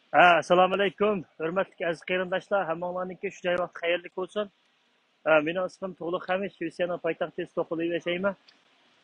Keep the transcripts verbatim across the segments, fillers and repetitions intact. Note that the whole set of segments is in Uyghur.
ھە، ئەسسالامۇئەلەيكۇم، ھۆرمەتلىك ئەزىز قېرىنداشلار، ھەممىڭلارنىڭكى شۇ جاي ۋاقتى خەيرلىك بولسۇن. ھە، مېنىڭ ئىسمىم تۇغلۇق خەمىش، شىۋېتسىيەنىڭ پايتەختى ستوكھولمدا ياشايمەن.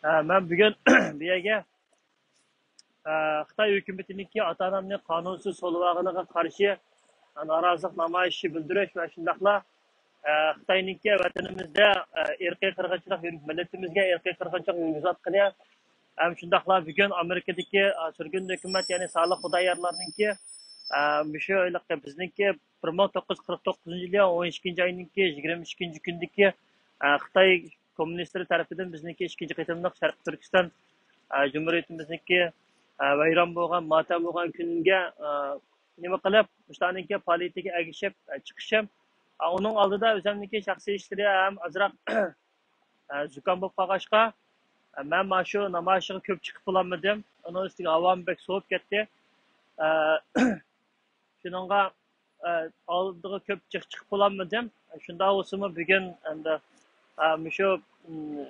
ھە، مەن بۈگۈن بۇ يەرگە، ھە، خىتاي ھۆكۈمىتىنىڭكى ئاتا-ئانامنى قانۇنسىز سولىۋالغىنىغا قارشى نارازىلىق نامايىشى بىلدۈرۈش ۋە شۇنداقلا، ھە، خىتاينىڭكى ۋەتىنىمىزدە، ھە، ئىرقىي قىرغىنچىلىق يۈرۈپ، مىللىتىمىزگە ئىرقىي قىرغىنچىلىق يۈرگۈزۈۋاتقىنى ھەم شۇنداقلا بۈگۈن ئامېرىكىدىكى، ئا، سۈرگۈن ھۆكۈمەت، يەنى سالىھ خۇدايارلارنىڭكى، ئا، مۇشۇ ھېلىقى بىزنىڭكى بىر مىڭ توققۇز يۈز قىرىق توققۇزىنچى يىلى ئون ئىككىنچى ئاينىڭكى يىگىرمە ئۈچىنچى كۈنىدىكى، ئا، خىتاي كوممۇنىستلىرى تەرىپىدىن بىزنىڭكى ئىككىنچى قېتىملىق شەرقىي تۈركىستان، ئا، جۇمھۇرىيىتىمىزنىڭكى، ئا، ۋەيران بولغان، ماتەم بولغان كۈنگە، ئا، نېمە قىلىپ، مۇشۇلارنىڭكى پائالىيىتىگە ئەگىشىپ، ئا، چىقىشىم. ئا، ئۇنىڭ ئالدىدا ئۆزۈمنىڭكى شەخسىي ئىشلىرى ھەم ئازراق ئە، زۇكام بولۇپ قالغاچقا، ئە، مەن مانا شۇ نامايىشىغا كۆپ چىقىپ بولالمىدىم. ئۇنىڭ ئۈستىگە ھاۋام بەك سوۋۇپ كەتتى. ئە، شۇنىڭغا، ئە، ئالدىغا كۆپ چىق-، چىقىپ بولالمىدىم. شۇنداق بولسىمۇ بۈگۈن ئەمدى، ئە، مۇشۇ، م،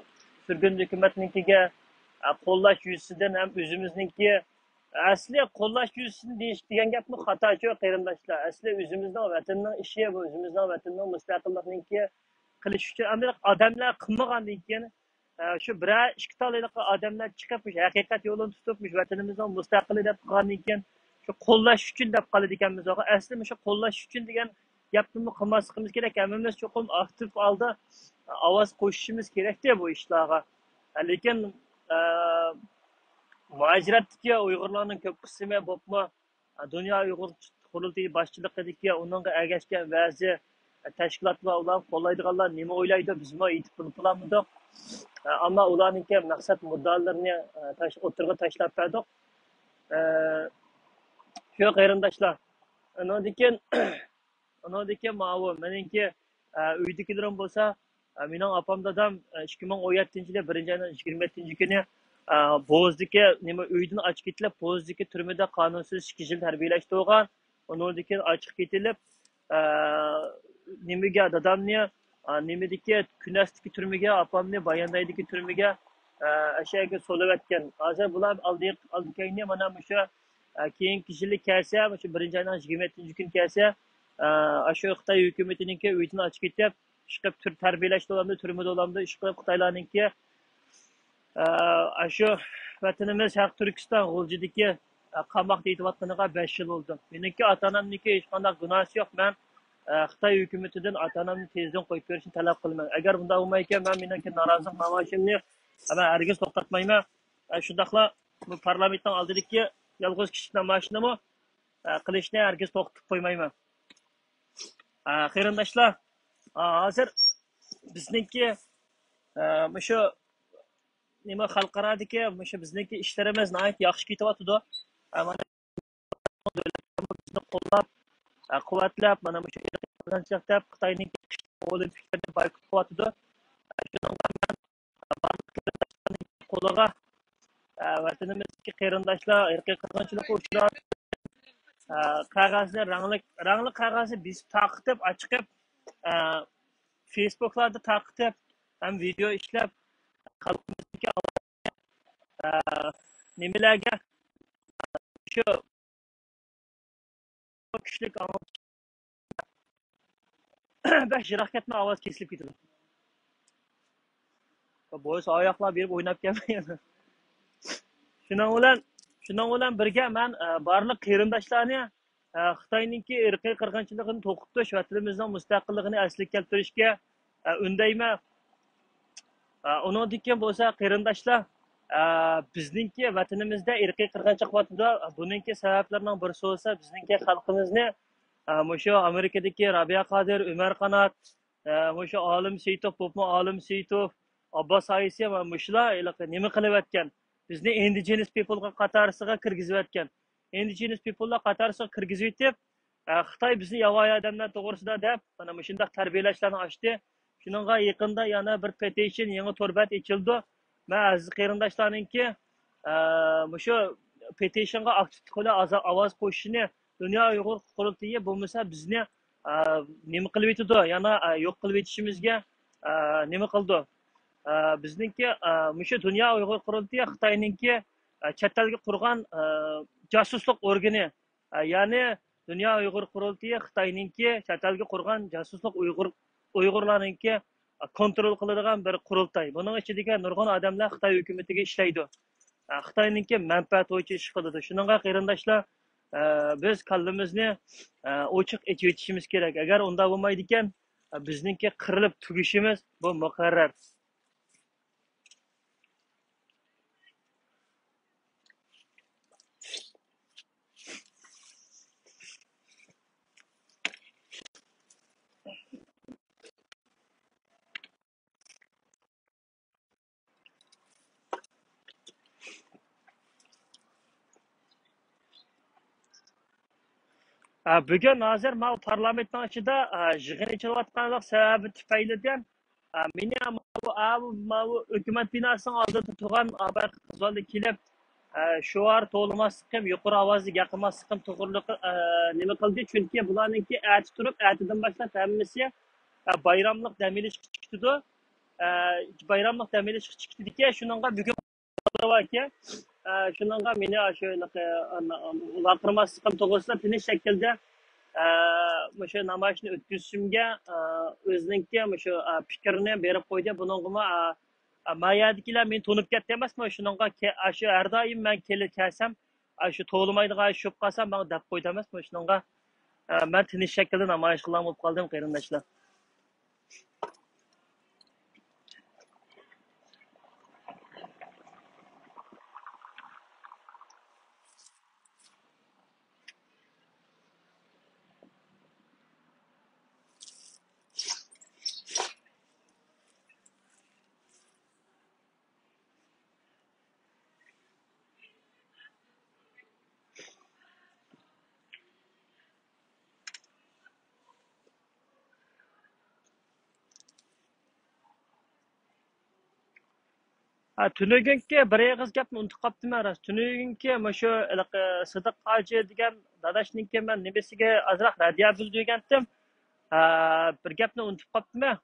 سۈرگۈن ھۆكۈمەتنىڭكىگە، ئە، قوللاش يۈزىسىدىن ھەم ئۆزىمىزنىڭكى، ئەسلى قوللاش يۈزىسىدىن دېيىش دېگەن گەپمۇ خاتاچۇ، قېرىنداشلار. ئەسلى ئۆزىمىزنىڭ ۋەتىنىڭ ئىشى بۇ، ئۆزىمىزنىڭ ۋەتىنىنىڭ مۇستەقىللىقنىڭكى قىلىش ئۈچۈن ئەمدى ئادەملەر قىلمىغاندىن كېيىن، ئە، شۇ بىرەر ئىككى تال ھېلىقى ئادەملەر چىقىپ، مۇشۇ ھەقىقەت يولىنى تۇتۇپ، مۇشۇ ۋەتىنىمىزنىڭ مۇستەقىلى دەپ قىلغاندىن كېيىن، شۇ قوللاش ئۈچۈن دەپ قالىدىكەنمىز. ئەسلى مۇشۇ قوللاش ئۈچۈن دېگەن گەپنىمۇ قىلماسلىقىمىز كېرەك. ھەممىمىز چوقۇم ئاكتىپ ھالدا ئاۋاز قوشۇشىمىز كېرەكتى بۇ ئىشلارغا. لېكىن، ئە، مۇھاجىرەتتىكى ئۇيغۇرلارنىڭ كۆپ قىسمى بولۇپمۇ دۇنيا ئۇيغۇر قۇرۇلتىيى باشچىلىقىدىكى ئۇنىڭغا ئەگەشكەن بەزى تەشكىلاتلار، ئۇلارنى قوللايدىغانلار نېمە ئويلايدۇ، بىزمۇ ئېيتىپ بىلىپ بولالمىدۇق. ئەمما ئۇلارنىڭكى مەقسەت مۇددىئالىرىنى، تاش-، ئوتتۇرىغا تاشلاپ بەردۇق. شۇ قېرىنداشلار. ئۇنىڭدىن كېيىن، ئۇنىڭدىن كېيىن ماۋۇ مېنىڭكى، ئە، ئۆيدىكىلىرىم بولسا، ئە، مېنىڭ ئاپام دادام، ئە، ئىككى مىڭ ئون يەتتىنچى يىلى بىرىنچى ئاينىڭ يىگىرمە يەتتىنچى كۈنى، ئە، بوزدىكى، نېمە، ئۆيدىن ئاچىقىپ كېتىلىپ، بوزدىكى تۈرمىدە قانۇنسىز ئىككى يىل تەربىيەلەشتۈرگەن. ئۇنىڭدىن كېيىن ئاچىقىپ كېتىلىپ، ئە، نېمىگە دادامنى، ئە، نېمىدىكى، كۈنەستىكى تۈرمىگە، ئاپامنى باياندايدىكى تۈرمىگە، ئە، ئەشەگە سولىۋەتكەن. ھازىر بۇلار ئالدى، ئالدى كەينى مانا مۇشۇ، ئە، كېيىنكى يىلى كەلسە، مۇشۇ بىرىنچى ئاينىڭ يىگىرمە يەتتىنچى كۈنى كەلسە، ئە، ئاشۇ خىتاي ھۆكۈمىتىنىڭكى ئۆيدىن ئاچىقىپ كېتىپ، ئىشقىلىپ تۈر-، تەربىيەلەشتە بولامدۇ، تۈرمىدە بولامدۇ، ئىشقىلىپ خىتايلارنىڭكى، ئە، ئاشۇ ۋەتىنىمىز ھەق تۈركىستان غۇلجىدىكى، ئە، قاماقتا يېتىۋاتقىنىغا بەش يىل بولدى. مېنىڭكى ئاتا-ئانامنىڭكى ھېچقانداق گۇناھىسى يوق. مەن، ئە، خىتاي ھۆكۈمىتىدىن ئاتا-ئانامنى تېزدىن قويۇپ بېرىشنى تەلەپ قىلىمەن. ئەگەر بۇنداق بولمايدىكەن، مەن مېنىڭكى نارازىلىق نامايىشىمنى مەن ھەرگىز توختاتمايمەن. ئە، شۇنداقلا بۇ پارلامېنتنىڭ ئالدىدىكى يالغۇز كىشىلىك نامايىشنىمۇ، ئە، قىلىشنى ھەرگىز توختىتىپ قويمايمەن. ئە، قېرىنداشلار، ئە، ھازىر بىزنىڭكى، ئە، مۇشۇ نېمە، خەلقئارادىكى مۇشۇ بىزنىڭكى ئىشلىرىمىز ناھايىتى ياخشى كېتىۋاتىدۇ. ئە، مانا بىزنى قوللاپ، ئە، قۇۋۋەتلەپ، مانا مۇشۇ قىزغىنچىلىق دەپ خىتاينىڭكى ئولىمپىكلىرىنى بايكوت قىلىۋاتىدۇ. ئە، شۇنىڭغا مەن بارلىق قولىغا، ئە، ۋەتىنىمىزدىكى قېرىنداشلار ئىرقىي قىرغىنچىلىققا ئۇچراپ، ئە، قەغەزنى رەڭلىك، رەڭلىك قەغەزنى بېسىپ تارقىتىپ، ئاچىقىپ، ئە، فېيسبۇكلاردا تارقىتىپ، ھەم ۋىدېئو ئىشلەپ، خەلقىمىزدىكى، ئە، نېمىلەرگە شۇ كۈچلۈك ئاڭلىتىش. بەك يىراق كەتمە، ئاۋاز كېسىلىپ كېتىدۇ. بولسا ئاياقلار بېرىپ ئويناپ كەلمەي. شۇنىڭ بىلەن، شۇنىڭ بىلەن بىرگە مەن، ئە، بارلىق قېرىنداشلارنى، ئە، خىتاينىڭكى ئىرقىي قىرغىنچىلىقىنى توختىتىش، ۋەتىنىمىزنىڭ مۇستەقىللىقىنى ئەسلىگە كەلتۈرۈشكە، ئە، ئۈندەيمەن. ئە، ئۇنىڭدىن كېيىن بولسا قېرىنداشلار، ئە، بىزنىڭكى ۋەتىنىمىزدە ئىرقىي قىرغىنچىلىق قىلىۋاتىدۇ. بۇنىڭكى سەۋەبلىرىنىڭ بىرسى بولسا بىزنىڭكى خەلقىمىزنى، ئە، مۇشۇ ئامېرىكىدىكى رابىيە قادىر، ئۆمەر قانات، ئە، مۇشۇ ئالىم سېيىتوف، بولۇپمۇ ئالىم سېيىتوف، ئابباس ئايسى ۋە مۇشۇلار ھېلىقى نېمە قىلىۋەتكەن؟ بىزنى ئىندىجېنس پىپلغا قاتارىسىغا كىرگۈزۈۋەتكەن. ئىندىجېنس پىپللار قاتارىسىغا كىرگۈزۈۋېتىپ، ئە، خىتاي بىزنى ياۋايى ئادەملەر توغرىسىدا دەپ، مانا مۇشۇنداق تەربىيەلەشلەرنى ئاچتى. شۇنىڭغا يېقىندا يەنە بىر پېتىشن، يېڭى تور بەت ئېچىلدى. مەن ئەزىز قېرىنداشلارنىڭكى، ئە، مۇشۇ پېتىشنغا ئاكتىپ تۈكۈلە ئاز-، ئاۋاز قوشۇشىنى، دۇنيا ئۇيغۇر قۇرۇلتىيى بولمىسا بىزنى، ئە، نېمە قىلىۋېتىدۇ، يەنە، ئە، يوق قىلىۋېتىشىمىزگە، ئە، نېمە قىلىدۇ. ئە، بىزنىڭكى، ئە، مۇشۇ دۇنيا ئۇيغۇر قۇرۇلتىيى خىتاينىڭكى، ئە، چەت ئەلگە قۇرغان، ئە، جاسۇسلۇق ئورگىنى. ئە، يەنى، دۇنيا ئۇيغۇر قۇرۇلتىيى خىتاينىڭكى چەت ئەلگە قۇرغان جاسۇسلۇق، ئۇيغۇر، ئۇيغۇرلارنىڭكى كونترول قىلىدىغان بىر قۇرۇلتاي. بۇنىڭ ئىچىدىكى نۇرغۇن ئادەملەر خىتاي ھۆكۈمىتىگە ئىشلەيدۇ. خىتاينىڭكى مەنپەئەت بويىچە ئىش قىلىدۇ. شۇنىڭغا قېرىنداشلار، بىز كاللىمىزنى ئوچۇق ئېچىۋېتىشىمىز كېرەك. ئەگەر ئۇنداق بولمايدىكەن، بىزنىڭكى قىرىلىپ تۈگىشىمىز بۇ مۇقەررەر. ئا، بۈگۈن ھازىر ماۋۇ پارلامېنتنىڭ ئىچىدە، ئا، يىغىن ئېچىلىۋاتقانلىق سەۋەبى تۈپەيلىدىن، ئا، مېنى ماۋۇ، ئا، ماۋۇ ھۆكۈمەت بىناسىنىڭ ئالدىدا تۇرغان ئاپا قىزلارنى كېلىپ، ئا، شوئار توۋلىماسلىقىم، يۇقىرى ئاۋازدا گەپ قىلماسلىقىم توغرىلىق، ئا، نېمە قىلدى؟ چۈنكى بۇلارنىڭكى ئەتە تۇرۇپ، ئەتىدىن باشلاپ ھەممىسى، ئا، بايراملىق دەم ئېلىشقا چىقىدۇ. ئا، بايراملىق دەم ئېلىشقا چىقىدىكەن، شۇنىڭغا بۈگۈن باركەن. ئە، شۇنىڭغا مېنى شۇ ھېلىقى، ئە، ۋارقىرىماسلىقىم توغرىسىدا تىنچ شەكىلدە، ئە، مۇشۇ نامايىشنى ئۆتكۈزۈشۈمگە، ئە، ئۆزىنىڭكى مۇشۇ، ئە، پىكرىنى بېرىپ قويدى. بۇنىڭغىمۇ، ئە، ئە، ما يەردىكىلەر مېنى تونۇپ كەتتى ئەمەسمۇ؟ شۇنىڭغا كە-، ئە، شۇ ھەر دائىم مەن كېلە-، كەلسەم، ئە، شۇ توۋلىمايدىغان ئىش چۈشۈپ قالسا، ماڭا دەپ قويدى ئەمەسمۇ؟ شۇنىڭغا، ئە، مەن تىنچ شەكىلدە نامايىش قىلغان بولۇپ قالدىم، قېرىنداشلار. ھە، تۈنۈگۈنكى بىر ئېغىز گەپنى ئۇنتۇپ قاپتىمەن راست. تۈنۈگۈنكى مۇشۇ ھېلىقى سىدىق ھاجى دېگەن داداشنىڭكى مەن نېمىسىگە ئازراق رەددىيە بىلدۈرگەنتىم. ھە، بىر گەپنى ئۇنتۇپ قاپتىمەن.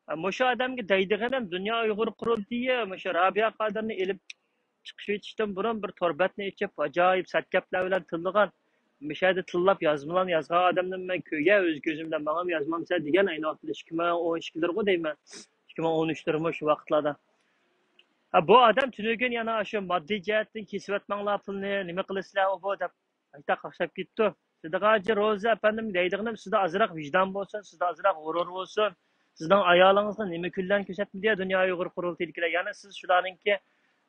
ھە، مۇشۇ ئادەمگە دەيدىغىنىم، دۇنيا ئۇيغۇر قۇرۇلتىيى مۇشۇ رابىيە قادىرنى ئېلىپ چىقىش ئېيتىشتىن بۇرۇن بىر تور بەتنى ئېچىپ، ئاجايىپ سەت گەپلەر بىلەن تىللىغان. مۇشۇ يەردە تىللاپ يازمىلارنى يازغان ئادەمنى مەن كۆرگەن ئۆز كۆزۈم بىلەن، ماڭىمۇ يازمامسەن دېگەن، ئەينى ۋاقىتتا ئىككى مىڭ ئون ئىككىلەرغۇ دەيمەن، ئىككى مىڭ ئون ئۈچلەرمۇ شۇ ۋاقىتلاردا. ھە، بۇ ئادەم تۈنۈگۈن يەنە شۇ ماددىي جەھەتتىن كېسىۋەتمەڭلار پۇلنى، نېمە قىلىسىلەر ئۇ بۇ دەپ، قايتا قاقشاپ كېتىپتۇ. سىدىق ھاجى روزى ئەپەندىم دەيدىغىنىم، سىزدە ئازراق ۋىجدان بولسۇن، سىزدە ئازراق غۇرۇر بولسۇن. سىزنىڭ ئايالىڭىزغا نېمە كۈنلەرنى كۆرسەتمىدى يا دۇنيا ئۇيغۇر قۇرۇلتىيىدىكىلەر؟ يەنى سىز شۇلارنىڭكى،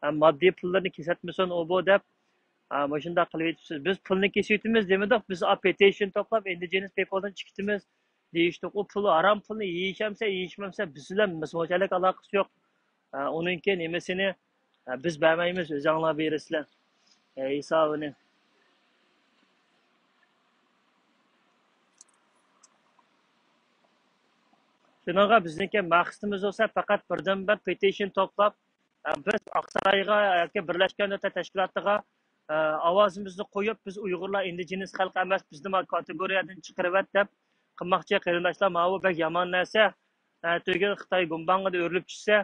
ئە، ماددىي پۇللىرىنى كېسەتمىسۇن ئۇ بۇ دەپ، ئە، مۇشۇنداق قىلىۋېتىپسىز. بىز پۇلنى كېسىۋېتىمىز دېمىدۇق، بىز ئا، پېتىشن توپلاپ ئىندىجېنس پېپلدىن چىقىتىمىز دېيىشتۇق. ئۇ پۇل، ھارام پۇلنى يېيىشەمسە، يېيىشمەمسە، بىز بىلەن مۇنچىلىك ئالاقىسى يوق. ئە، ئۇنىڭكى نېمىسىنى، ئە، بىز بەرمەيمىز، ئۆزۈڭلار بېرىسىلەر، ئە، ھېسابىنى. شۇنىڭغا بىزنىڭكى مەقسىتىمىز بولسا پەقەت بىردىنبىر پېتىشن توپلاپ، ئە، بىز ئاقسارايغا ياكى بىرلەشكەن دۆلەتلەر تەشكىلاتىغا، ئە، ئاۋازىمىزنى قويۇپ، بىز ئۇيغۇرلار ئىندىجېنس خەلق ئەمەس، بىزنى ما كاتېگورىيەدىن چىقىرىۋەت دەپ قىلماقچى. قېرىنداشلار، ماۋۇ بەك يامان نەرسە. ئەتىگۈن خىتاي گۇمباڭغا ئۆرۈلۈپ چۈشسە،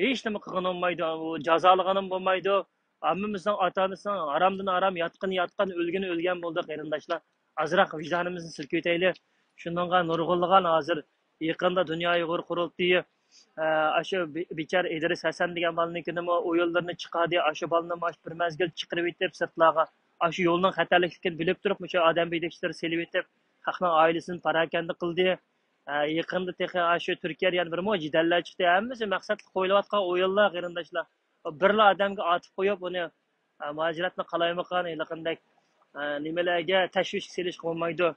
ھېچنېمە قىلغىنىمۇ بولمايدۇ، جازالىغىنىمۇ بولمايدۇ. ھەممىمىزنىڭ ئاتا-ئانىسىنىڭ ھارامدىن ھارام، ياتقىنى ياتقان، ئۆلگىنى ئۆلگەن بولدى، قېرىنداشلار. ئازراق ۋىجدانىمىزنى سىلكىۋېتەيلى. شۇنىڭغا نۇرغۇنلىغان ھازىر يېقىندا دۇنيا ئۇيغۇر قۇرۇلتىيى، ئە، ئاشۇ بى-، بىچارە ئىدرىس ھەسەن دېگەن بالىنىڭكىنىمۇ ئويۇنلىرىنى چىقاردى. ئاشۇ بالىنىمۇ ئاشۇ بىر مەزگىل چىقىرىۋېتىپ سىرتلارغا، ئاشۇ يولنىڭ خەتەرلىكلىكىنى بىلىپ تۇرۇپ، مۇشۇ ئادەم بېدىكچىلىرى سېلىۋېتىپ، خەقنىڭ ئائىلىسىنى پاراكەندە قىلدى. ئە، يېقىندا تېخى ئاشۇ تۈركىيەدە يەنە بىر مۇنچە جېدەللەر چىقتى. ھەممىسى مەقسەتلىك قويۇلۇۋاتقان ئويۇنلار، قېرىنداشلار. بىرلا ئادەمگە ئاتىپ قويۇپ، ئۇنى، ئە، مۇھاجىرەتنى قالايمىقان ھېلىقىندەك، ئە، نېمىلەرگە تەشۋىشكە سېلىشقا بولمايدۇ.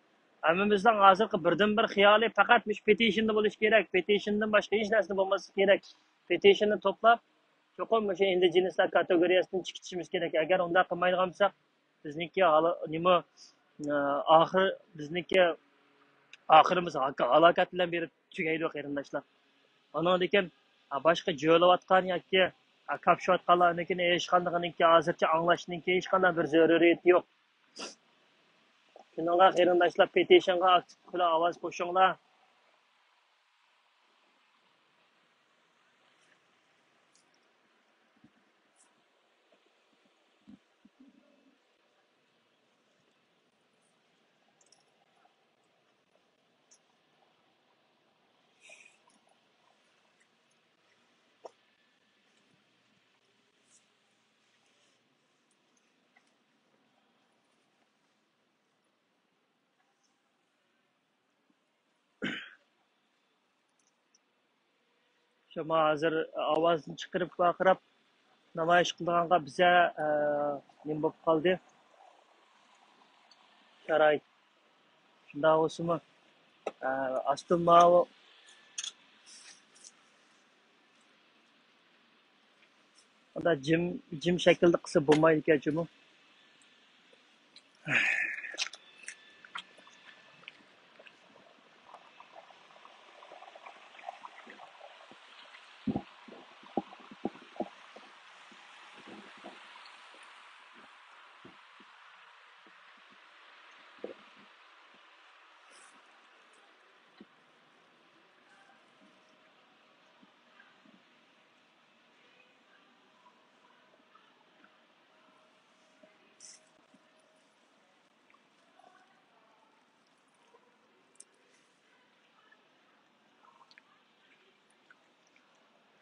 ھەممىمىزنىڭ ھازىرقى بىردىنبىر خىيالى پەقەت مۇشۇ پېتىشندا بولۇشى كېرەك. پېتىشندىن باشقا ھېچ نەرسە بولماسلىقى كېرەك. پېتىشننى توپلاپ، چوقۇم مۇشۇ ئىندىجېنىسلار كاتېگورىيەسىدىن چىقىشىمىز كېرەك. ئەگەر ئۇنداق قىلمايدىغان بولساق، بىزنىڭكى ھال-، نېمە، ئە، ئاخىر، بىزنىڭكى ئاخىرىمىز ھاكا-، ھالاكەت بىلەن بېرىپ تۈگەيدۇ، قېرىنداشلار. ئانىڭدىن كېيىن، ئە، باشقا جۆيلۈۋاتقان ياكى، ئە، كاپشىۋاتقانلارنىڭكىنى ھېچقاندىقىنىڭكى ھازىرچە ئاڭلاشنىڭكى ھېچقانداق بىر زۆرۈرىيىتى يوق. شۇنىڭغا قېرىنداشلار، پېتىشنغا ئاكتىپ قولا ئاۋاز قوشۇڭلار. شۇڭا ھازىر ئاۋازنى چىقىرىپ ۋارقىراپ نامايىش قىلىدىغانغا بىزە، ئە، نېمە بولۇپ قالدى؟ شارائىت. شۇنداق بولسىمۇ، ئە، ئاستىن ماۋۇ، ئۇنداق جىم، جىم شەكىلدە قىلسا بولمايدىكەن جۇمۇ.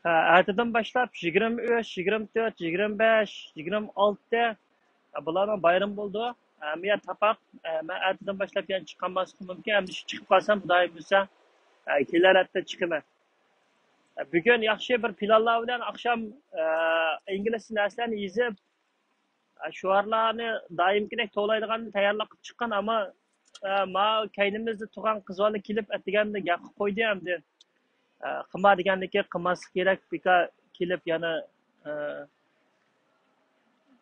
ھە، ئەتىدىن باشلاپ يىگىرمە ئۈچ، يىگىرمە تۆت، يىگىرمە بەش، يىگىرمە ئالتە، ھە، بۇلارنىڭ بايرىمى بولىدۇ. ھەممە يەر تاپاق. ھە، مەن ئەتىدىن باشلاپ يەنە چىقالماسلىقىم مۇمكىن. ئەمدى شۇ چىقىپ قالسام، خۇدايىم بۇيرۇسا، ھە، كېلەر ھەپتە چىقىمەن. ھە، بۈگۈن ياخشى بىر پىلانلار بىلەن ئاخشام، ھە، ئىنگلىزچە نەرسىلەرنى يېزىپ، شوئارلارنى دائىمكىدەك توۋلايدىغان تەييارلىق قىلىپ چىققان، ئەمما، ئە، ما كەينىمىزدە تۇرغان قىز بالا كېلىپ ئەتىگەندە گەپ قىلىپ قويدى ئەمدى. ئە، قىلما دېگەندىكى قىلماسلىق كېرەك، بىكار كېلىپ يەنە، ئە،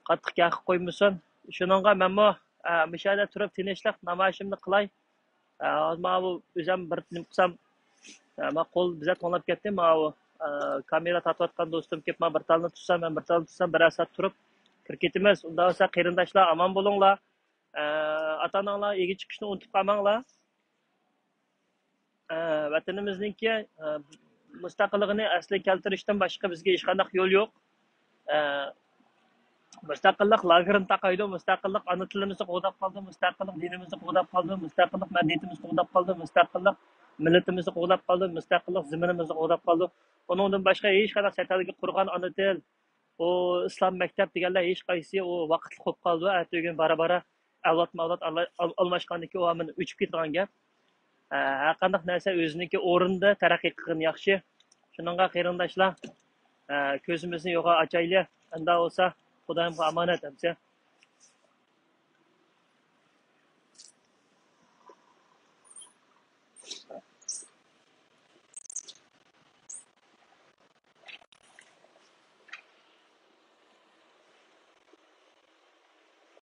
قاتتىق گەپ قىلىپ قويمىسۇن. شۇنىڭغا مەنمۇ، ئە، مۇشۇ يەردە تۇرۇپ تىنچلىق نامايىشىمنى قىلاي. ھازىر ماۋۇ ئۆزۈم بىر نېمە قىلسام، ماۋۇ قول بىزە توڭلاپ كەتتى. ماۋۇ، ئە، كامېرا تارتىۋاتقان دوستۇم كېلىپ، مانا بىر تالنى تۇتسا، مەن بىر تالنى تۇتسام، بىرەر سائەت تۇرۇپ كىرىپ كېتىمىز. ئۇنداق بولسا، قېرىنداشلار، ئامان بولۇڭلار. ئە، ئاتا-ئاناڭلار ئىگە چىقىشنى ئۇنتۇپ قالماڭلار. ئە، ۋەتىنىمىزنىڭكى، ئە، مۇستەقىللىقىنى ئەسلىگە كەلتۈرۈشتىن باشقا بىزگە ھېچقانداق يول يوق. ئە، مۇستەقىللىق لاگېرىنى تاقايدۇ، مۇستەقىللىق ئانا تىلىمىزنى قوغداپ قالىدۇ، مۇستەقىللىق دىنىمىزنى قوغداپ قالىدۇ، مۇستەقىللىق مەدەنىيىتىمىزنى قوغداپ قالىدۇ، مۇستەقىللىق مىللىتىمىزنى قوغداپ قالىدۇ، مۇستەقىللىق زېمىنىمىزنى قوغداپ قالىدۇ. ئۇنىڭدىن باشقا ھېچقانداق چەت ئەلگە قۇرغان ئانا تىل، ئۇ ئىسلام مەكتەپ دېگەنلەر ھېچقايسىسى ئۇ ۋاقىتلىق بولۇپ قالىدۇ. ئەتىگۈن بارا-بارا ئەۋلادمۇ ئەۋلاد ئال-، ئال-، ئالماشقاندىن كېيىن ئۇ ھامان ئۆچۈپ كېتىدىغان گەپ. ئە، ھەر قانداق نەرسە ئۆزىنىڭكى ئورنىدا تەرەققىي قىلغىنى ياخشى. شۇنىڭغا قېرىنداشلار، ئە، كۆزىمىزنى يوغان ئاچايلى. ئەمدى بولسا خۇدايىمغا ئامانەت ئەمسە.